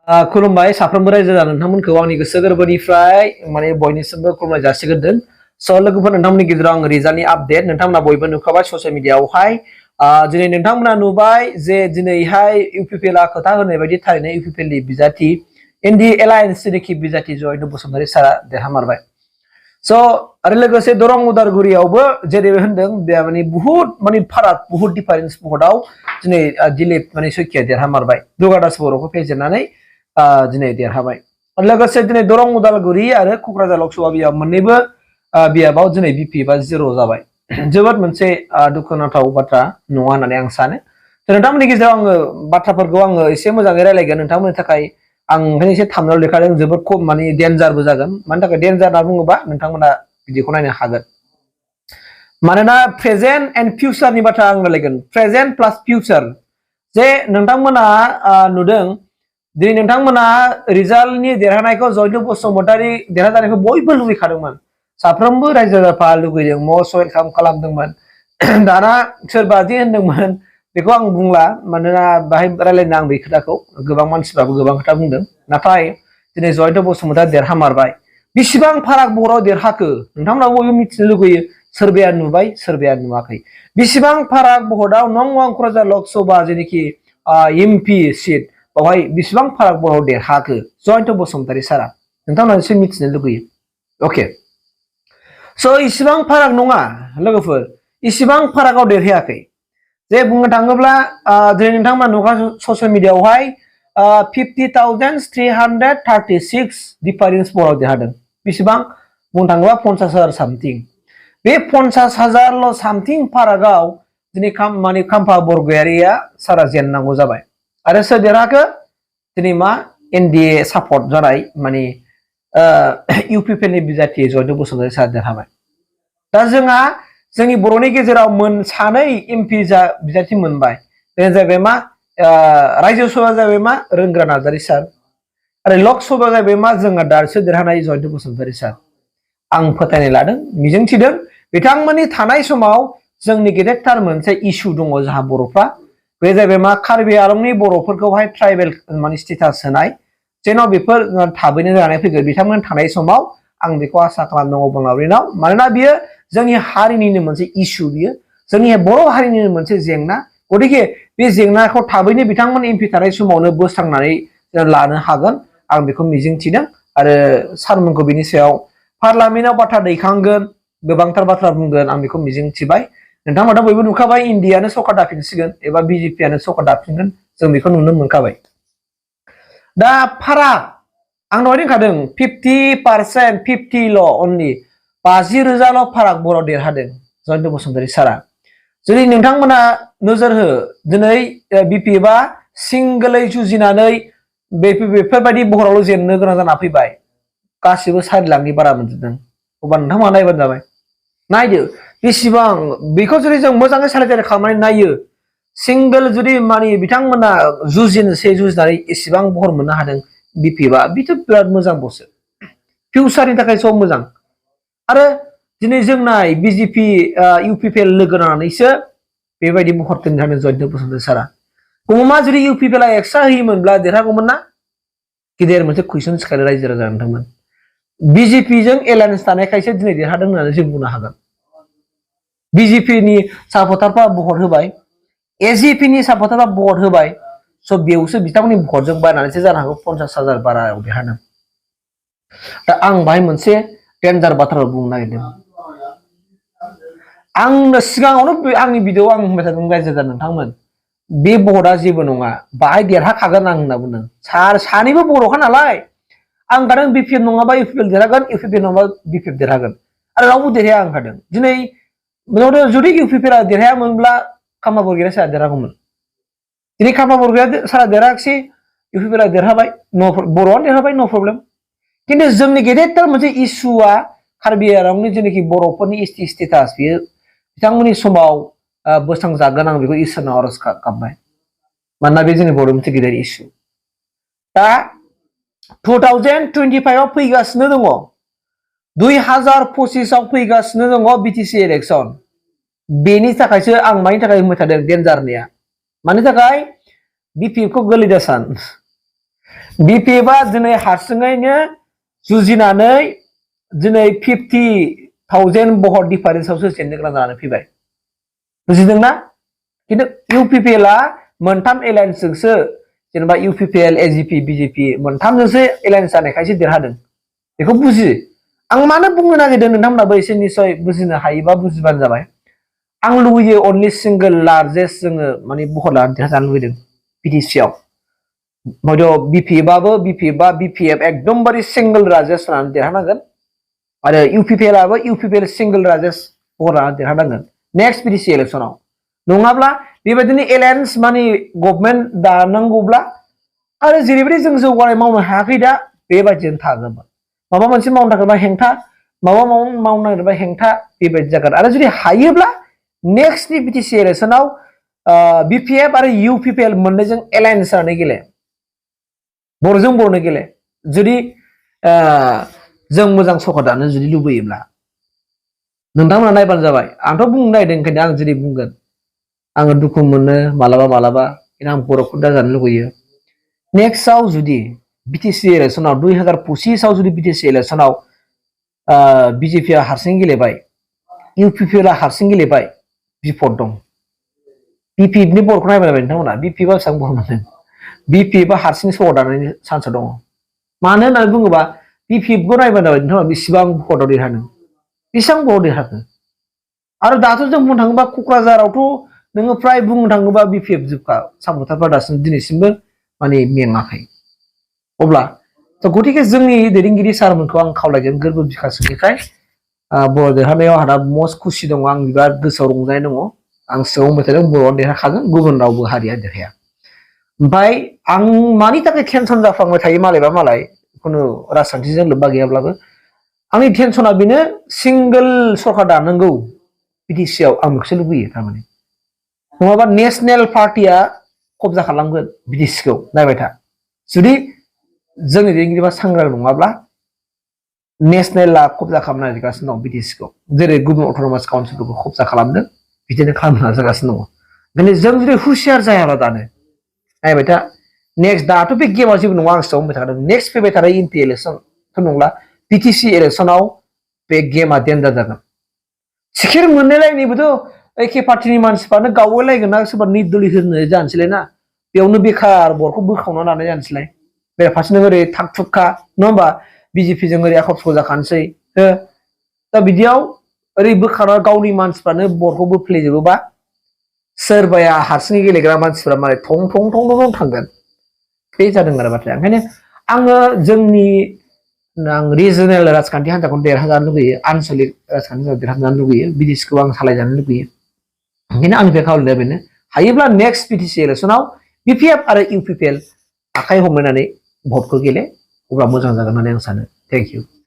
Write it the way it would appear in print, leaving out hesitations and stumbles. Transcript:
खुलुमबाय साफ्रोमबो रायजो जानो नोंथांमोनखौ आंनि गोसो गोरबोनिफ्राय माने बयनिसिमबो खुलुमनाय जासिगोरदों। स' लोगोफोर नोंथांमोननि गेजेराव आं रिजाल्टनि आपडेट नोंथांमोना बयबो नुखाबाय ससियेल मिडियाआवहाय दिनै नोंथांमोना नुबाय जे दिनैहाय इउपिपिएलआ खोथा होनाय बायदि थारैनो इउपिपिएलनि बिजाथि इन्डि एलायन्स जेनेखि बिजाथि जयन्त बसुमतारी सारा देरहामारबाय। स' आरो लोगोसे दरं उदालगुरियावबो जेरै होनदों बे माने बुहुत माने फाराग बुहुत डिफारेन्स बहुतआव दिनै दिलीप माने सैखिया देरहामारबाय दुर्गादास बर'खौ फेजेननानै दिनै देरहाबाय। लोगोसे दिनै दरं उदालगुरि आरो क'क्राझार लकसभा बियाब मोननैबो बियाबाव दिनै बिपि बा जिर' जाबाय। जोबोद मोनसे दुखुनांथाव बाथ्रा नङा होननानै आं सानो। नोंथांमोननि गेजेराव आङो बाथ्राफोरखौ आङो एसे मोजाङै रायलायगोन नोंथांमोननि थाखाय आं ओंखायनो एसे थामनायाव लिरखादों जोबोद खम माने डेन्जारबो जागोन। मानि थाखाय डेन्जार होनना बुङोबा नोंथांमोना भिडिअखौ नायनो हागोन। मानोना प्रेजेन्ट एन्ड फिउचारनि बाथ्रा आं रायलायगोन प्रेजेन्ट प्लास फिउचार जे नोंथांमोना नुदों दिनै नोंथांमोना रिजाल्टनि देरहानायखौ जयन्त बसुमतारी देरहाजानायखौ बयबो लुबैखादोंमोन। साफ्रोमबो रायजो राजा लुगैदों मस्ट वेलकाम खालामदोंमोन। दाना सोरबा जे होनदोंमोन बेखौ आं बुंला मानोना बाहाय रायलायनो आं बे खोथाखौ गोबां मानसिफ्राबो गोबां खोथा बुंदों। नाथाय दिनै जयन्त बसुमतारी देरहामारबाय। बेसेबां फाराग बर'आव देरहाखो नोंथांमोनाबो बयबो मिथिनो लुगैयो सोरबाया नुबाय सोरबाया नुवाखै। बेसेबां फाराग बहतआव नं 1 क'क्राझार लकसभा जेनेखि एमपि सिट बावहाय बेसेबां फाराग बर'आव देरहाखो जयन्त बसुमतारी सारा नोंथांमोना एसे मिथिनो लुगैयो। अके स' इसिबां फाराग नङा लोगोफोर इसिबां फारागाव देरहायाखै। जे बुंनो थाङोब्ला दिनै नोंथांमोना नुगा ससियेल मिडियाआवहाय 50,336 डिफारेन्स बर'आव देरहादों। बेसेबां बुंनो थाङोब्ला 50,000 सामथिं। बे 50,000ल' सामथिं फारागाव दिनै माने खाम्फा बरगयारिया सारा जेननांगौ जाबाय। आरो सोर देरहाखो दिनै मा एनडिए सापर्ट जानाय माने इउपिपिएलनि बिजाथि जयन्त बसुमतारी सारा देरहाबाय। दा जोंहा जोंनि बर'नि गेजेराव सानै एमपि बिजाथि मोनबाय। बेनो जाहैबाय मा रायजो सभा जाहैबाय मा रोंग्रा नार्जारी सार आरो लक सभा जाहैबाय मा जोंहा दासो देरहानाय जयन्त बसुमतारी सार। आं फोथायनाय लादों मिजिंथिदों बिथांमोननि थानाय समाव जोंनि गेदेरथार मोनसे इसु दङ जोंहा बर'फ्रा बे जाहैबाय मा कार्बि आलंनि बर'फोरखौहाय ट्राइबेल माने स्टेटास होनाय जेन' बेफोर थाबैनो जानानै फैगोन बिथांमोन थानाय समाव आं बेखौ आसा खालामदों अबंलावरिनाव। मानोना बियो जोंनि हारिनिनो मोनसे इसु बियो जोंनि बर' हारिनिनो मोनसे जेंना। गतिके बे जेंनाखौ थाबैनो बिथांमोन एमपि थानाय समावनो बोस्रांनानै लानो हागोन आं बेखौ मिजिंथिदों आरो सारमोनखौ बिनि सायाव पार्लामेन्टआव बाथ्रा दैखांगोन गोबांथार बाथ्रा बुंगोन आं बेखौ मिजिंथिबाय। नोंथांमोना बयबो नुखाबाय इन्डियानो सरकार दाफिनसिगोन एबा बिजेपियानो सरकार दाफिनगोन जों बेखौ नुनो मोनखाबाय। दा फाराग आं दहाय बुंखादों 50% 50ल' अनलि 50,000ल' फाराग बर' देरहादों जयन्त बसुमतारी सारा। जुदि नोंथांमोना नोजोर हो दिनै बिपिएफआ सिंगोलै जुजिनानै बेफोरबायदि बहरावल' जेननो गोनां जाना फैबाय गासिबो 4 लाखनि बारा मोनजोबदों। अब्ला नोंथांमोना नायबानो जाबाय नायदो बेसेबां बेखौ जुदि जों मोजाङै सालायजाय खालामनानै नायो सिंगोल जुदि माने बिथांमोना जुजिनानै एसेबां बहर मोननो हादों बिपिएफआ बेथ' बिराद मोजां बसो फिउचारनि थाखाय सब मोजां। आरो दिनै जों नाय बिजेपि इउपिपिएल लोगो नांनानैसो बेबायदि बहर दोननो जयन्त बसुमतारी सारा। गमा जुदि इउपिपिएलआ एक्सट्रा होयोमोनब्ला देरहागौमोन ना गिदिर मोनसे कुइसन सिखारो रायजो राजा नोंथांमोन। बिजेपिजों एलायन्स थानायखायसो दिनै देरहादों होननानै जों बुंनो हागोन। बिजेपिनि सापर्टारफ्रा भट होबाय एजिपिनि सापर्टारफ्रा भट होबाय स' बेयावसो बिथांमोननि भटजों बायनानैसो जानो हागौ 50,000 बारायाव देरहादों। दा आं बाहाय मोनसे डेन्जार बाथ्रा बुंनो नागिरदों। आंनो सिगाङावनो आंनि भिडिअआव आं होनबाय थादों रायजो राजा नोंथांमोन बे भटआ जेबो नङा बाहाय देरहाखागोन आं होनना बुंदों। सानैबो बर'खा नालाय आं होनखादों बिपिएफ नङाबा इउपिपिएल देरहागोन इउपिपिएल नङाबा बिपिएफ देरहागोन आरो रावबो देरहाया आं होनखादों। दिनै जुदि इउपिपिएलआ देरहायामोनब्ला खाम्फा बरगयारि सारा देरहागौमोन। दिनै खाम्फा बरगयारि सारा देरहायाखिसै इउपिपिएलआ देरहाबाय बर'आनो देरहाबाय नो प्रब्लेम। खिन्थु जोंनि गेदेरथार मोनसे इसुआ कार्बि आलंनि जेनाखि बर'फोरनि एसटि स्टेटास बियो बिथांमोननि समाव बोस्रांजागोन आं बेखौ इसोरनाव आर'ज गाबबाय। मानोना बे जोंनि बर' मोनसे गिदिर इसु। दा 2025आव फैगासिनो दङ 2025आव फैगासिनो दङ बिटिसि इलेक्सन। बेनि थाखायसो आं मानि थाखाय होनबाय थादों डेन्जारनिया मानि थाखाय बिपिएफखौ गोरलै दा सान बिपिएफआ दिनै हारसिङैनो जुजिनानै दिनै 50,000 भट डिफारेन्सआवसो जेननो गोनां जानानै फैबाय बुजिदोंना खिन्थु इउपिपिएलआ मोनथाम एलायन्सजोंसो जेनेबा इउपिपिएल एजिपि बिजेपि मोनथामजोंसो एलायन्स जानायखायसो देरहादों बेखौ बुजि आं मानो बुंनो नागिरदों नोंथांमोनाबो एसे निसय बुजिनो हायोबा बुजिबानो जाबाय आं लुबैयो अनलि सिंगल लार्जेस्ट जोङो माने भट लानानै देरहाजानो लुबैदों बिटिसिआव हयथ' बिपिएफ एकदमबारे सिंगल राजेस्ट लानानै देरहानांगोन आरो इउपिपिएलआबो इउपिपिएल सिंगल राजेस्ट भट लानानै देरहानांगोन नेक्स्ट बिटिसि इलेक्सनाव नङाब्ला बेबायदिनो एलायन्स माने गभर्नमेन्ट दानांगौब्ला आरो जेरैबायदि जों जौगानाय मावनो हायाखै दा बेबायदिनो थागोन माबा मोनसे मावनो थाखायबा हेंथा माबा मावनो नागिरबा हेंथा बेबायदि जागोन आरो जुदि हायोब्ला नेक्स्टनि बिटिसि इलेक्सनाव बिपिएफ आरो इउपिपिएल मोननैजों एलायन्स जानानै गेले बर'जों बर'नो गेले जुदि जों मोजां सरकार दानो जुदि लुबैयोब्ला नोंथांमोना नायबानो जाबाय आंथ' बुंनो नागिरदों ओंखायनो आं जेरै बुंगोन आङो दुखु मोनो मालाबा मालाबा आं बर'खौ दा जानो लुबैयो नेक्स्टआव जुदि बिटिसि इलेक्सनाव 2025आव जुदि बिटिसि इलेक्सनाव बिजेपिआ हारसिं गेलेबाय इउपिपिएलआ हारसिं गेलेबाय बिपद दं बिपिएफनि बर'खौ नायबाय नोंथांमोना बिपिएफआ बेसेबां बहर मोनदों बिपिएफआ हारसिं सरकार दानायनि चान्सआ दङ मानो होननानै बुङोबा बिपिएफखौ नायबानो जाबाय नोंथांमोना बेसेबां भटआव देरहादों बेसेबां भटआव देरहाखो आरो दाथ' जों बुंनो थाङोबा क'क्राझारावथ' नोङो फ्राय बुंनो थाङोबा बिपिएफ जोबखा सामथारफ्रा दासिम दिनैसिमबो माने मेङाखै अब्ला गतिके जोंनि दैदेनगिरि सारमोनखौ आं खावलायगोन गोरबो बिखासनिफ्राय बर' देरहानायाव आंहा मस्ट खुसि दङ आं बिराद गोसोआव रंजानाय दङ आं सिगाङाव बुंबाय थादों बर'आ देरहाखागोन गुबुन रावबो हारिया देरहाया ओमफ्राय आं मानि थाखाय टेनसन जाफ्लांबाय थायो मालायबा मालाय खुनु राजखान्थिजों लोब्बा गैयाब्लाबो आंनि टेनसना बेनो सिंगल सरकार दानांगौ बिटिसिआव आं बेखौसो लुबैयो थारमाने नङाबा नेसनेल पार्टिया कब्जा खालामगोन बिटिसिखौ नायबाय था जुदि जोंनि दैदेनगिरिफ्रा सांग्रां नङाब्ला नेसनेलआ कब्जा खालामनो नागिरगासिनो दं बिटिसिखौ जेरै गुबुन अट'नमास काउन्सिलफोरखौ कब्जा खालामदों बिदिनो खालामनो नाजागासिनो दङ ओंखायनो जों जुदि हुसियार जायाबा दानो नायबाय था नेक्स्ट दाथ' बे गेमा जेबो नङा आं सिगाङाव बुंबाय थादों नेक्स्ट फैबाय थानाय एमपि इलेक्सनथ' नंला बिटिसि इलेक्सनाव बे गेमा डेन्जार जागोन सिखिर मोनलायलायनिबोथ' एखे पार्टिनि मानसिफ्रानो गावलायलायगोन ना सोरबा निर्दलीय होनो जानोसैलाय ना बेयावनो बेखार बर'खौ बोखावना लानाय जानोसैलाय बेराफारसेनो ओरै थाग थुगखा नङा होमबा बिजेपिजों ओरै आखब जाखानोसै दा बिदियाव ओरै बोखारना गावनि मानसिफ्रानो बर'खौ बोफ्लेजोबोबा सोरबाया हारसिङै गेलेग्रा मानसिफ्रा मालाय थं थं थं थं थांगोन बे जादों आरो बाथ्राया ओंखायनो आङो जोंनि आं रिजनेल राजखान्थि हान्जाखौनो देरहाजानो लुगैयो आनसलिक राजखान्थि हान्जाखौ देरहाजानो लुगैयो बिटिसिखौ आं सालायजानो लुगैयो ओंखायनो आंनिफ्राय खावलायनाया बेनो हायोब्ला नेक्स्ट बिटिसि इलेक्सनाव बिपिएफ आरो इउपिपिएल आखाइ हमलायनानै भटखौ गेले अब्ला मोजां जागोन होननानै आं सानो थेंक इउ